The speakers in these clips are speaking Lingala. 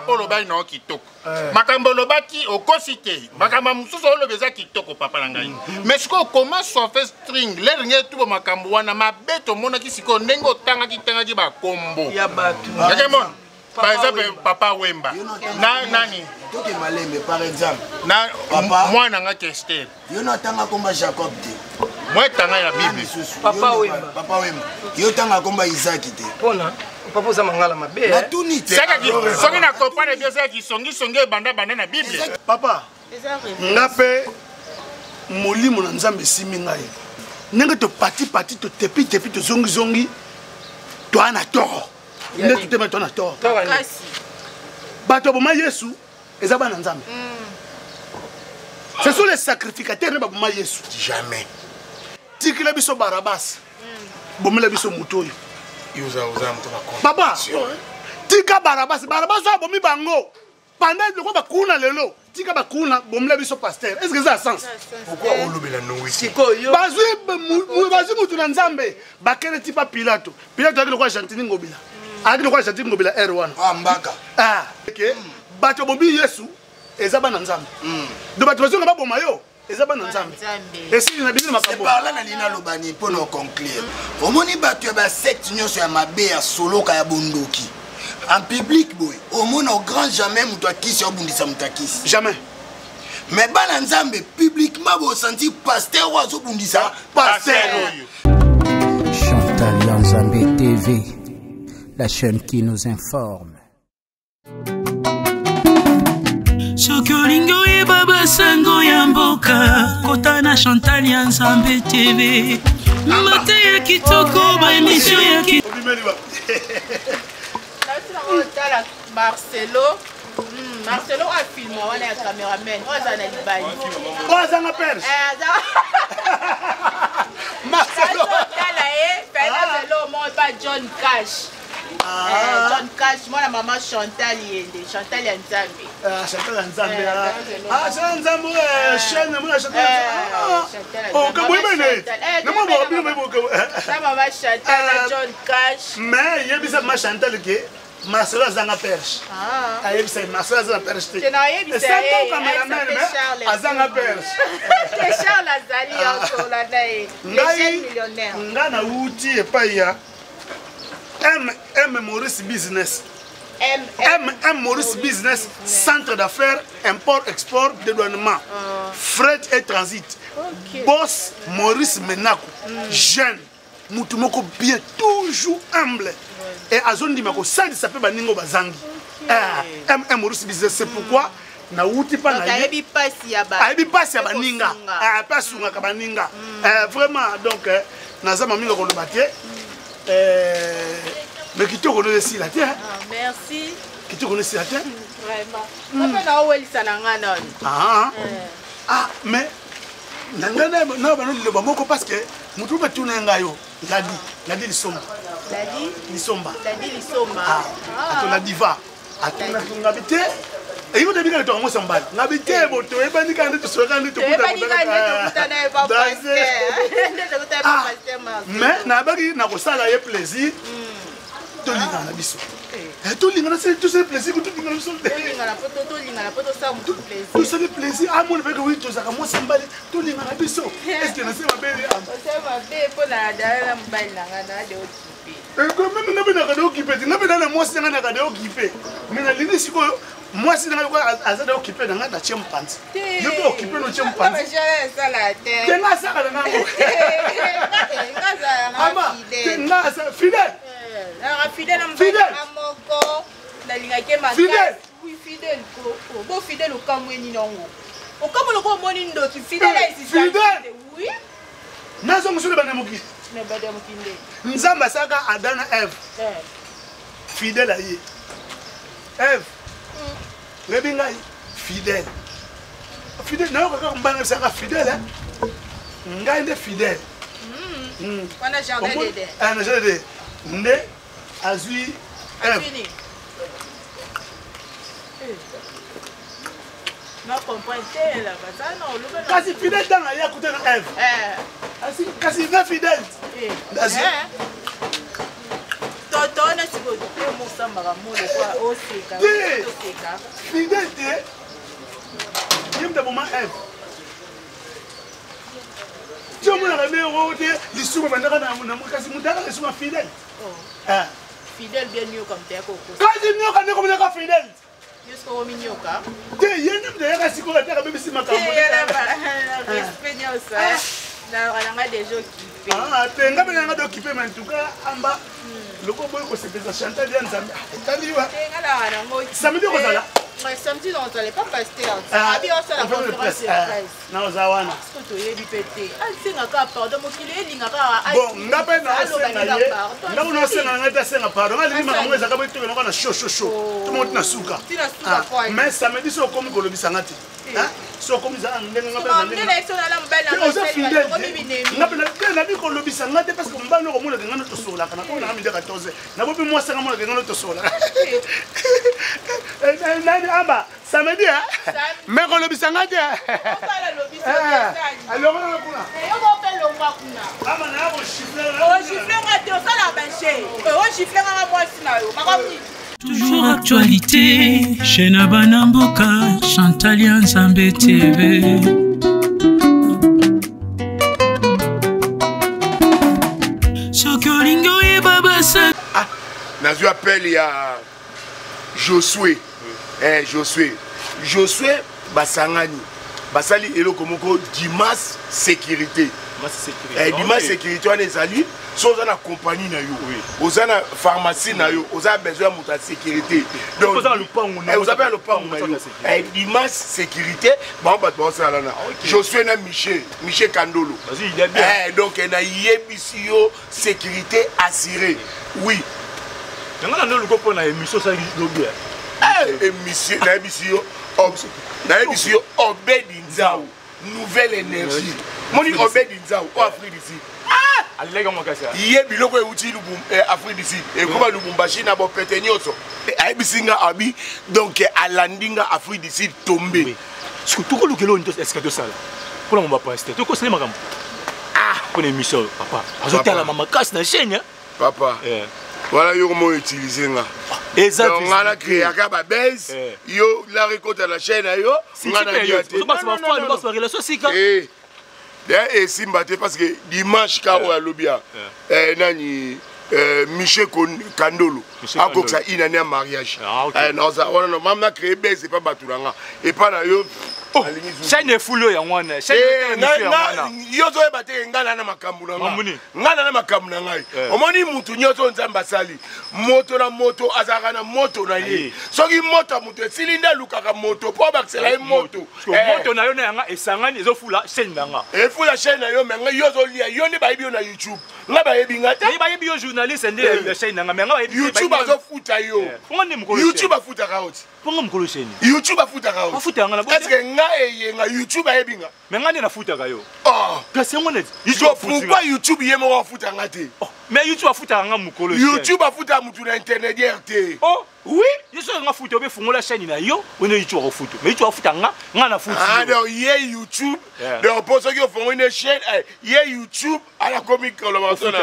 Mpo olobaki na yo kitoko, makambo olobaki okosi te, makambo mosusu oloba eza kitoko, papa na ngai. Mais sikoyo koma sofe string lere ngai tubo makambo wana mabe tomonaki sikoyo ndenge otangaki tangaki bakombo ya bato. Yakemona par exemple Papa Wemba na nani. Toke malembe, par exemple. Na Papa. Mwana nga Kester. Yo na otanga komba Jacob te. Mwa etanga ya Bible. Lisusu. Papa Yo nde Wemba. Papa Wemba, yo otanga komba Isaki te. Mpona papa oza mangala mabe, eh? Natuni te. Soki na comprendre bien, ezalaki songisongi ebanda banda na Bible. Papa, nga mpe molimo na Nzambe esimi ngai ndenge topatipati, totepitepi, tozongizongi, toa na toro nde totema, toa na toro. Bato baboma Yesu eza bana Nzambe? Ce sont les sacrificateurs nde baboma Yesu. Jamais. Tikela biso Barabas, bomela biso moto oyo. Papa, tika Barabas. Barabas oyo abomi bango pendant lokwa bakuna lelo, tika bakuna, bomela biso pasteur. Est ce que eza sens? Pourquoi olobela Noé? Sikoyo Bazwi mutu na Nzambe, bakende ti pa Pilato. Pilato ayaki lokola Gentini Ngobila, ayaki lokola Gentini Ngobila ere wana. Ah, mbaka. Ah, ke bato bobi Yesu eza bana Nzambe. Donc bato bazonga baboma yo eza bana Nzambe. Esili na bino C'est makambo. par là nalingi naloba nini mpo na conclure. Omoni bato ya basecte nyonso ya mabe, ya soloka, ya bondoki, en public boye omona au grand jamais moto akisi abundisa moto akisi. Jamais. Mais bana Nzambe, publiquement bosanti pasteur oyo azobundisa pasteur oyo. Chantal Yanzambe TV, la chaîne qui nous informe. Soki olingi oyeba basango ya mboka, kota na Chantal ya Nzambe TV, mateya kitoko, baémission ya ki Obimeli ba Nauti nango otala Marcelo. Marcelo oyo afilma wana ya cameraman oyo aza na libali. Oyo azanga perche. Eh, Marcelo. Otala ye pena zelo moko epa John Cash. Eh, John Cash, mwana mama Chantal Yende, Chantal ya Nzambe. Ah, Chantal ya Nzambe. Eh, Ah. Chantal. Ah, Chantal ya Nzambe, eh, chaîne mona Chantal ya Eh, Nzambe. Chantal ya Ah, oh, Nzambe. kaboyi bene. Chantal. Eh, Na mwa toyebana bino mama. boye Na mama Chantal na Ah. John Cash. Mais yebisa ma Chantal ke Marcelo azanga perche. Ah. Ayebisa ye Marcelo aza na perche te. Te na oyebisa Esaka ye, cameraman, ayebisa pe mais Charles. azanga perche. Te, Charles azali osola na ye, le jeune millionnaire. Ngai nauti epai ya MM Maurice Business. M MM Maurice Business, centre d'affaires, import, export, dédouanement, fret et transit. Boss Maurice Menako, jeune, mutu moko bien, toujours humble. Et azondima kosalisa mpe baningo bazangi. Ah, MM Maurice Business, c'est pourquoi nauti mpa Donc na ye. ayebi pasi ya ba Ayebi mpasi ya baninga. Kosunga. Ah, mpe asungaka baninga. Eh, vraiment, donc eh, naza maminga koloba te. Eh, mais kitoko no esila te, hein. Ah, merci. Kitoko no esila te. Vraiment mpe naowelisa na nga nano. Ah, ah, mais na ngai na bano liloba moko parce que motu mpe tuna ye ngai yo Ladi, Ladi Lisomba. Ladi Lisomba. Ladi Lisomba. Ah, ato la diva atunaki ngabi te, eyi moto ebikaka toka mwasi ya mobali ngabi te, bo toyebani kaka nde tosolaka nde. Toyebani kaka nde tokutana ye pa pasteur, nde tokutana ye pa Ah, pasteur Marcelo. Mais nayebaki nakosala ye plaisir, tolingana na biso. Eh, tolingana, tosali plaisir, tolingana biso. Tolingana po tolingana po tosala motu plaisir. Tosali plaisir, amona peke wi tozalaka mwasi ya mobali, tolingana biso. Est-ce nase mabele? Osala mabe mpo na dala na mobali na nga na de okipe. Meme nga mpe nakade okipe te, nga mpe na mwasi na nga nakade okipe, mais nalingi sikoyo mwasi na nga lokola aza de okipe na nga, natie mopanzi, yo mpe okipe notie mopanzi. Esala te. Te, nga asaka na ngango. Nga azala na Ama te. fidèle. Nga asa fidèle. Nanga fidèle na mobali Fidèle. na nga moko nalingaki ye makasi. Fidèle. Oui, fidèle ko. Oh, bo fidèle okamwe nini yango, okamwe lokola omoni ndoki fidèle. Eh, fidèle. Oui. Nazongo bana mokili. Mais bada mokili nde Nzambe asalaka Adam na Eve. Eh. Fidèle aye Eve, oyebi ngai fidèle, fidèle nayoka kaka mbanga bisaka fidèle, eh. Ngai nde fidèle. Wana jardin d'Eden. Ah, na jardin d'Eden nde azwi Eve. Fini. Na comprendre te la baza na oloba na Kasi fidèle ntango aye akuta na Eve. Eh. Kasi na fidèle. Eh. Azwi. Eh. Toto na Wana sikoyo te mosambaka molo oseka. Te. Fidèle te. Ye moto aboma Ève. Ti omonaka nde yango te lisumu ebandaka na kasi moto ayaka lisumu ya fidèle. Oh. Fidèle bien nioka moto ayaka okosa. Kasi nioka nde komonaka fidèle. Yo sikoyo okomi nioka. Te ye nde moto ayaka sikoyo ate akabebisi makambo. Respect nyonso. Na nga déjà occupé. Ah, te nga mpe na nga occupé mais en tout cas amba loko boyi kosepelisa chantal ya nzambe etali wa. Te nga na nango. Samedi okozala. Samedi nakozala epa pasteur. Abi osala conférence de presse. Naoza wana. Soki toyebi mpe te asenga kaka pardon, mokili elinga kaka. Bon, nga mpe naosenga ye, nga kuna osenga ngai te, asenga pardon. Nga alingi makambo ezalaka boye tokenaka na chaud chaud chaud, tomongo tina suka. Mais samedi so okomi kolobisa nga te, so okomi zala ndenge nga oza fidèle te, nga mpe nabi kolobisa nga te, parce que mobali noko omonaka nga no tosololaka na komona nga midi 14 nabobi mwasi nga monaka nga no tosololaka nani amba samedi eh? Mais kolobisa nga te. Alongolaka kuna. Ama na kochifle. Ochifle nga te, osala bache. Ochifle nga mwasi na yo. Makambo Toujours actualité, chaîne à Banamboka, Chantal Nzambe TV. Soki olingi oyeba basa. Ah, nazwi appel ya Josue, eh, Josue, Josue basangani basali eloko moko Dimas sécurité. Eh, Dimas sécurité wana ezali so oza na compagnie na yo, oza na pharmacie na yo, oza besoin ya moto ya sécurité, donc oza mpe na lopango na yo, eh, Dimas sécurité bango bato baosala na Josue na Michel, Michel Kandolo. Eh, donc nayebisi yo sécurité assurée, oui. Yango na noluko mpo na émission osalaki lobi. Émission nayebisi yo, nayebisi yo Obedi Nzau, nouvelle énergie. Moni Obedi Nzau o Afrique du Sud alelaki yango makasi. Ye biloko euti Afrique du Sud ekoma Lubumbashi na bopete nyonso. Ayebisi nga abi, donc alandi nga Afrique du Sud tombe. Tokolukela oyo esika tosala mpona mo bapaster tokosala makambo mpona émission. Papa azotalama makasi na chaîne. Papa wana yo komo utilize nga. Eza nga na créaka babase, yo la rekota na chaîne na yo, nga na lia te esimba te, parce que dimanche ka oyo alobi ya nani, Michel Kandolo akokisa une année ya mariage, naoza wana mama na créé base epa bato na nga epa na yo. Chaîne efuli oyo yango wana. Yo ozoyeba te, ngai na na makambo na nga, ngai na na makambo na ngai. Omoni mutu nyonso Nzambe asali moto na moto azalaka na moto na ye. Soki moto ya moto esili nde alukaka moto mpo abakisela ye moto. Moto na yo na yanga esangani, ezofula chaîne na nga. Efula chaîne na yo, mais ngai yo ozolia, yo nde bayebi yo na YouTube, nga bayebi nga te. Bayebi yo journaliste nde ya chaîne na nga, mais nga bayebi. YouTube azofuta yo. YouTube afutaka yo ti. Mponga mokolo chaîne. YouTube afutaka yo. Afutaka nga na. Est ce que nga eyenga YouTube ayebi nga? Mais nga nde nafutaka yo. Kasi yango neti. Pourquoi YouTube ye moko afuta nga te? Mais YouTube afutaka nga mokolo. YouTube afutaka mutu na intermédiaire te. Oh oui. Ye soki nga futa obe fungola chaîne na yo one YouTube akofuta, mais YouTube afuta nga, nga na futi. Ah, donc ye YouTube, donc mpo soki ofongoli ne chaîne ye YouTube alakomi koloba so na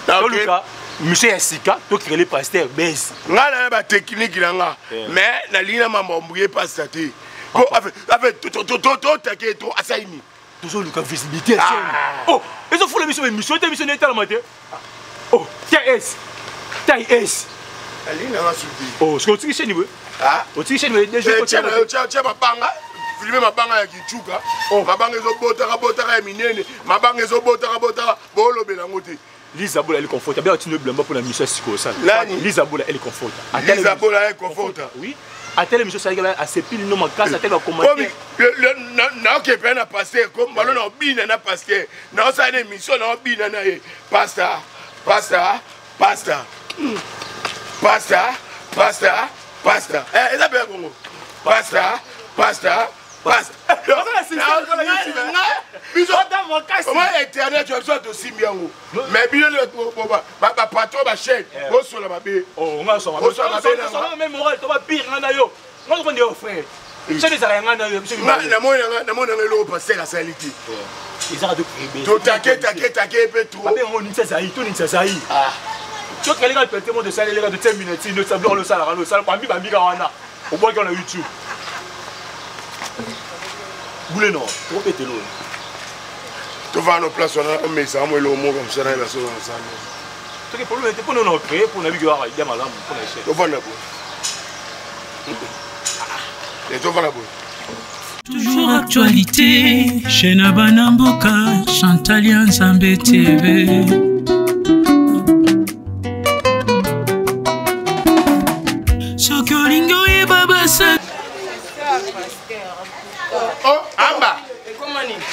toluka monsieur ya sika tokirele pasteur base. Nga na batechnique na nga, mais nalingi na mambo mbuye pasteur te, po totake to asali nini? Tozoluka visibilité ya chaîne. Oh, ezofula biso émission te, biso nde etalama te. Oh, ts tai s. Alingi nanga suki. Oh, soki otiki chaîne boye, otiki chaîne boye déjà. Tia mabanga, filme mabanga ya kicuka, mabanga ezobotaka botaka ya minene, mabanga ezobotaka botaka, bolobela yango te. Lisa Bola elle conforte bien, tu ne blâmes pas pour la mission sikoyo osala. Lisa Bola elle conforte. Lisa Bola elle conforte. Oui, atele mission osalaki asepili no makasi, atele bacommentaire. Naoke mpe na pasteur balo na obina na pasteur, naosala na émission na obina na ye, pasteur, pasteur, pasteur, pasteur, pasteur, pasteur, eza mpe ya bongo, pasteur, pasteur, pasteur. Biso internet biso tosimbi yango, mais bino bapatron bachaîne bosola mabe. Chaîne ezalaka yanga na yo. Namoni yanga eloko pasteur asali te, totake take take mpe trop. Babenga ngo nitisa zai to nitisa zai. Tokeleka pete mo tosaleleka totie mineti ndotia biloko losalaka losala bambi bambika wana obwaki wana YouTube. Bule no, tokopetelo. Tovanda no place wana omesaka mo eloko moko mosala ye basola mosala. Toke problème te mpona na créer mpona biki waka ya malamu mpona échec. Tovanda boye. Tovanda boye. Toujours actualité, chaîne à Banamboka, Chantal Nzambe TV. Soki olingi oyeba basa. Oh, amba.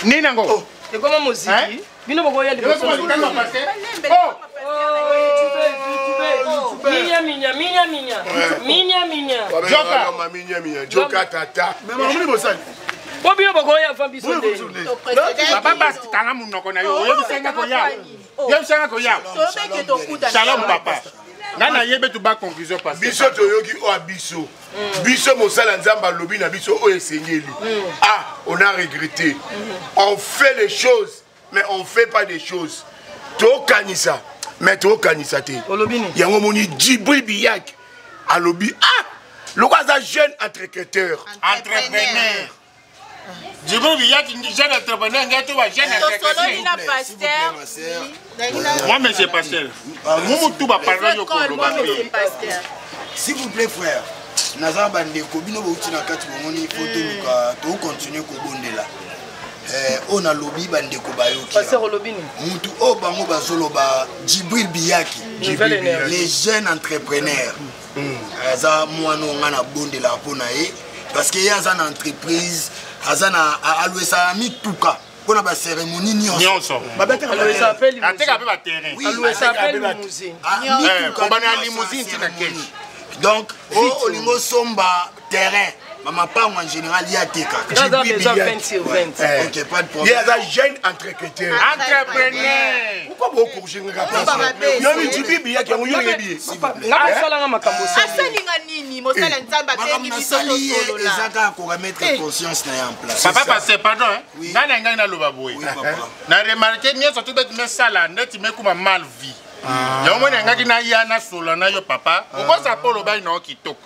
Nini yango? Ekoma moziki. Bino bokoya liboso. Oh! Minya minya minya minya. Minya minya. Joka minya minya. Joka tata. Mais maman bosali. Po bino bokoya avant biso nde. Papa basi kanga munoko na yo. Oyebisanga koya. Oyebisanga koya. Shalom papa. Nga nayebi tu ba conclusion parce biso toyoki oyo ya biso. Biso mosala Nzambe alobi na biso oyo esengeli. Ah, on a regretté. On fait les choses mais on fait pas des choses. Tokanisa mais tokanisa te. Yango moni Djibril Biyak alobi ah lokola aza jeune entrepreneur. Entrepreneur. Djibril Biyak jeune entrepreneur ngai to ba jeune entrepreneur. Moi monsieur pasteur. Mumu tout ba parler yo koloba. S'il vous plaît frère. Naza bandeko bino bouti na kati bomoni faut toluka to continuer kobondela. Oyo nalobi bandeko bayoki mutu oyo bango bazoloba Djibril Biyaki, les jeunes entrepreneurs, aza mwana oyo nga nabondelaka mpo na ye parce que ye aza na entreprise, aza na alwesaka mituka mpona bacérémonie nyonso. Ateka mpe baterrain, kobana ya limousine tina keshi. Donc olingi osomba terrain bamapango en général ye atekaka. Ok, pas de problème. Ye aza jeune entrepreneur. Entrepreneur. Pourquoi bokorige nga yobi Djibril Biyaki yango yo oyebi ye? Nakosalanga makambo asalinga nini mosala Nzambe abengi biso tosolola. Eza kaka koremettre conscience na ye en place. Papa pasteur, pardon, ngai na ngai naloba boye, na remarke nyonso to beti mesala ndeti mekuma mal vie yango moni angaki naya nasola na yo papa. Okosa mpo olobaki na yo kitoko,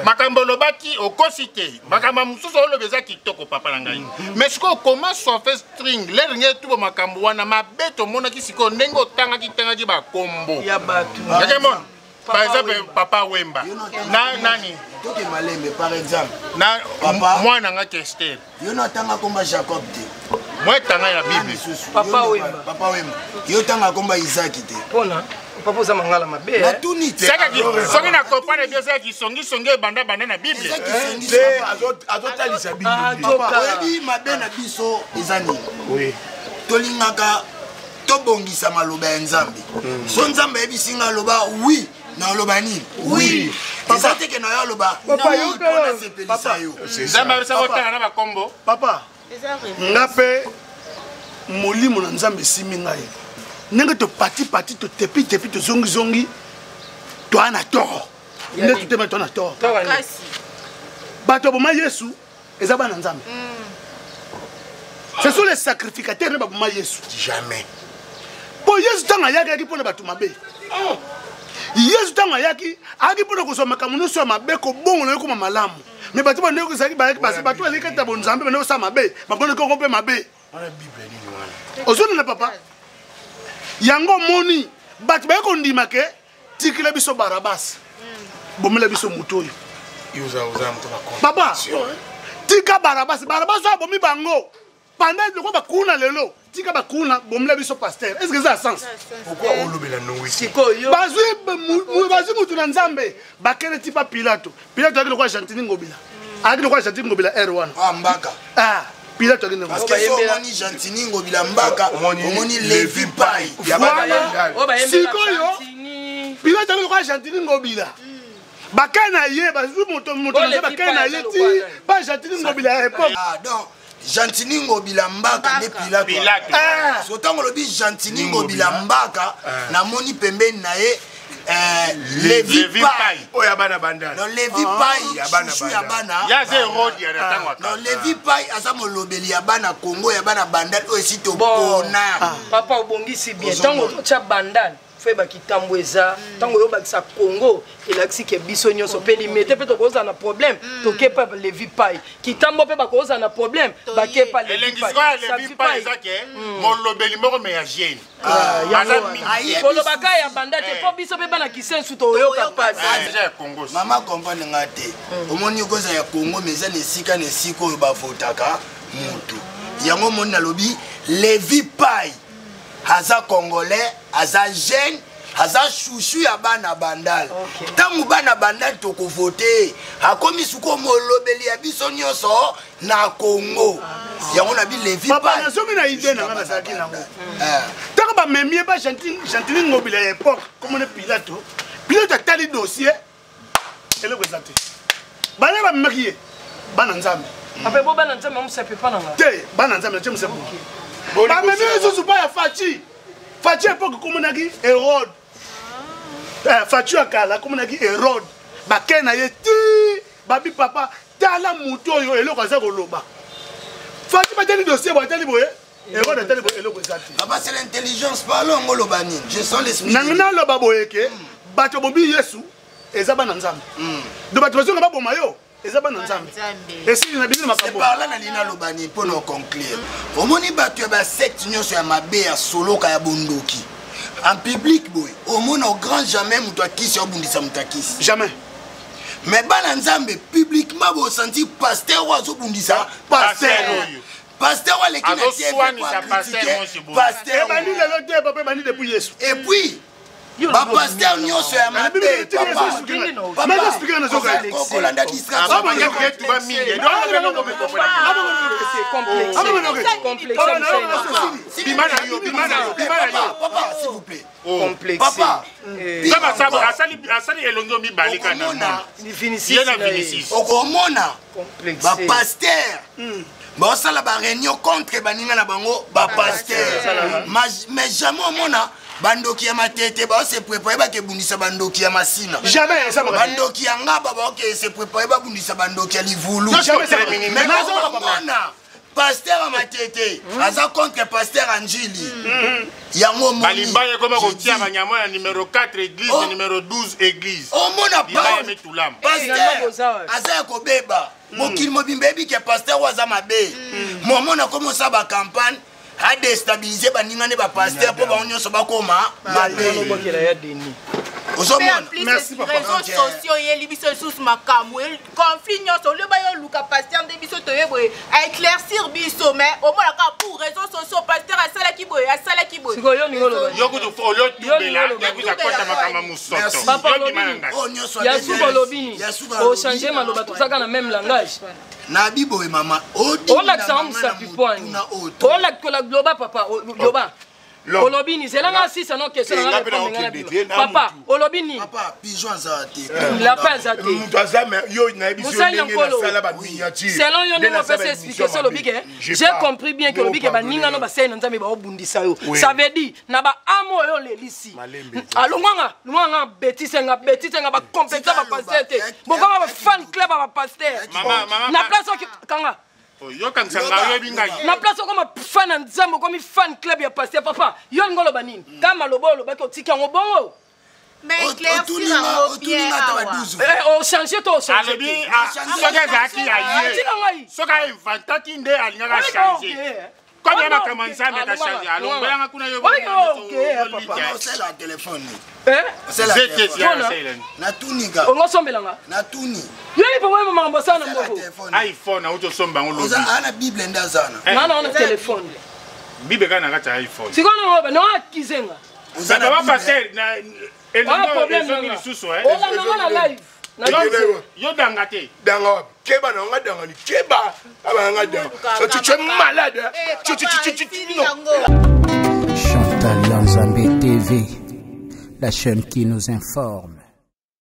makambo olobaki okosi te, makambo mosusu oloba eza kitoko papa na ngai. Mais sikoyo koma sofe string lere ngai tubo makambo wana mabe tomonaki sikoyo ndenge otangaki tangaki bakombo ya bato. Yakemona par exemple papa Wemba na nani toke malembe par exemple na mwana nga Kester. Yo natanga komba Jacob te. Mwa etanga ya Bible. Papa Wemba. Papa Wemba. Yo tanga komba Isaac te. Pona papa oza mangala mabe. Natuni te. Soki na comprendre bien ezalaki kisongisongi ebanda banda na Bible. Te, azotalisa Bible. Oyebi mabe na biso eza nini? Tolingaka tobongisa maloba ya Nzambe. So Nzambe ayebisi nga aloba oui, na aloba nini? Oui. Eza te ke na yo aloba mpona sepelisa yo. Nzambe ayebisa kotanga na bakombo. Papa, nga mpe molimo na Nzambe esimi ngai ndenge topatipati totepitepi tozongizongi toa na toro nde totema toa na toro. Bato baboma Yesu eza bana Nzambe. Ce sont les sacrificateurs nde baboma Yesu. Jamais. Po Yesu ntango ayaki ayaki mpona bato mabe. Yesu ntango ayaki ayaki mpona kozwa makambo nyonso ya mabe kobongola ekoma malamu. Mais bato bandeko ezalaki bato bazalaki kati ya bonzambe bandeko kosala mabe babonaki yango mpe mabe. Ozonena papa yango omoni bato baye kondima ke tikela biso Barabas, bomela biso moto oyo. Papa tika Barabas, Barabas oyo abomi bango pendant lokola bakuna lelo, tika bakuna bomela biso pasteur. Est ce que eza sens? Pourquoi olobela Noé? Bazwi mutu na Nzambe bakende ti pa Pilato. Pilato ayaki lokola Gentini Ngobila, ayaki lokola Gentini Ngobila r wana. Mbaka. Pilato ayaki. Parce que so omoni Gentini Ngobila mbaka, omoni Levi Pai. Sikoyo Pilato ayaki lokola Gentini Ngobila, bakei na ye bazwi moto moto na Nzambe bakei na ye ti pa Gentini Ngobila ya époque. Donc Gentini Ngobila mbaka nde Pilato. So ntango olobi Gentini Ngobila mbaka, namoni pembeni na ye Levi Pai oyo ya bana bandala. Non, Levi Pai chuchu ya bana. Ya ze Herode ya ntango. Non, Levi Pai aza molobeli ya bana Congo, ya bana bandal oyo esi topona. Papa obongisi bien ntango otya bandal. Fo kitambo eza ntango oyobakisa Congo, elakisi ke biso nyonso mpe Limete mpe tokozala na problème, tokepa Levi Pai. Kitambo mpe bakozala na problème, bakepa Levi. Elengi sikoyo ya Levi Pai eza ke molobeli moko me ya jeune aza mingi. Kolobaka ya banda te, mpo biso mpe bana Kisensu toyoka pasi. Eza ya Congo. Mama, comprendre nga te. Omoni, okoza ya Congo, mais eza na esika, na esika oyo bavotaka mutu yango. Omoni, nalobi Levi Pai aza Congolais, aza jeune, aza chouchou ya bana Bandal. Ntango bana Bandal tokovote, akomi sikoyo molobeli ya biso nyonso na Congo. Yango na bi Levi. Papa, nazongi na idée na nga nazalaki nango ntango bamemi ye ba Gentiny Ngobila ya époque, komona Pilato. Pilato atali dossier, eloko eza te. Bana bamemaki ye, bana Nzambe. Ape bo bana Nzambe mosape pa nanga. Te, bana Nzambe natie mosape. Bamemi ye lisusu pa ya Fatshi. Fatshi époque komonaki Hérode. Fatshi ya kala komonaki Hérode. Bakei na ye ti babi: "Papa, tala motu oyo, eloko aza koloba." Fatshi batali dossier boye, atali boye, Hérode atali boye, eloko eza te. Papa, c'est l'intelligence. Parlons yango, oloba nini? Je sens l'esprit. Nango naloba boye ke bato bobi Yesu eza bana Nzambe. Donc bato bazonga baboma yo, eza bana Nzambe. Esili na bino makambo. Parla na nini, aloba nini mpo na oconclure? Omoni, bato ya basecte nyonso ya mabe, ya soloka, ya bondoki, en public boye, omona au grand jamais moto akisi abundisa moto akisi. Jamais. Mais bana Nzambe, publiquement bosanti pasteur oyo azobundisa pasteur, pasteur oyo aleki na TV. Pasteur ebandi lelo te, papa, ebandi depuis Yesu. Et puis bapasteur nyonso ya mabe, kolanda distraction. Papa, s'il vous plaît, papa. Asali elongi mibale kana ye na Vinicius. Okomona bapasteur baosala baréunion contre baninga na bango bapasteur, mais jamais omona bandoki ya Matete baose préparer bakebundisa bandoki ya Masina. Jamais. Bandoki ya Ngaba baoke se préparer babundisa bandoki ya Livulu. Mais omona pasteur ya Matete aza contre pasteur ya Njili. Yango. Balimba ekoma kotia banyama ya numéro 4 église, numéro 12 église. Omona pasteur aza ya kobeba, mokili mobimba yebi ke pasteur oyo aza mabe. Momona komi osala bacampagne adéstabiliser baninga nde bapasteur, mpo bango nyonso bakoma mabe. Ozomona. Réseaux sociaux oyeli biso lisusu makambo, conflit nyonso olioba yo oluka pasteur nde biso toye boye aéclaircir biso, mais omona kaka pour réseaux sociaux, pasteur asalaki boye, asalaki boye. Yo kutu olio tubela yakuza kota makambo mosoto. Ya suka, olobi nini? Ochange maloba, tozaka na même langage. Nabi boye, mama. Olakisanga mosapi poani, olakikola. Loba, papa, loba. Olobi nini? Zelanga asisa no question nanga, papa. Olobi nini? Papa, pigeon aza te. Lapin aza te. Moto aza, mais yo nayebi so ndenge nasala baminiature. Selon yo ndenge opesa explication, olobi ke j'ai compris bien ke olobi ke baninga no basali na Nzambe baobundisa yo. Ça veut dire na baame oyo olelisi alongwanga longwanga, betise nga, betise nga, bacomplexe bapasteur te, bokoma bafan club ya bapasteur na place oki kanga. Yokanisa ngai, oyebi ngai. Na place okoma fan na Nzambe, okomi fan club ya pasteur. Papa, yo olingi oloba nini? Ka maloba oyo olobaki, otiki yango bongo. Ochange to ochange? Alobi soki ezalaki ya ye, soki ainventaki nde alingaka change. Comme ya makambo ya Nzambe, akachange alongolanga kuna. Yo. Osala telefone. Natunika. Ongosombelanga. Natuni. Yoyi mpo oyeba makambo asala na mboko. iPhone auti osomba yango lobi. Ana Bible nde azana. Nga na wana telefone. Bible kaka na kati ya iPhone. Sikoyo no akize nga. Papa pasteur, elongo ezongi lisusu. Olandanga na live. Yo danga te. Danga wapi? Keba na nga, danga ni keba aba na nga danga. Tu es malade, tu tu tu tu non. Chantal Yanzambe TV, la chaîne qui nous informe.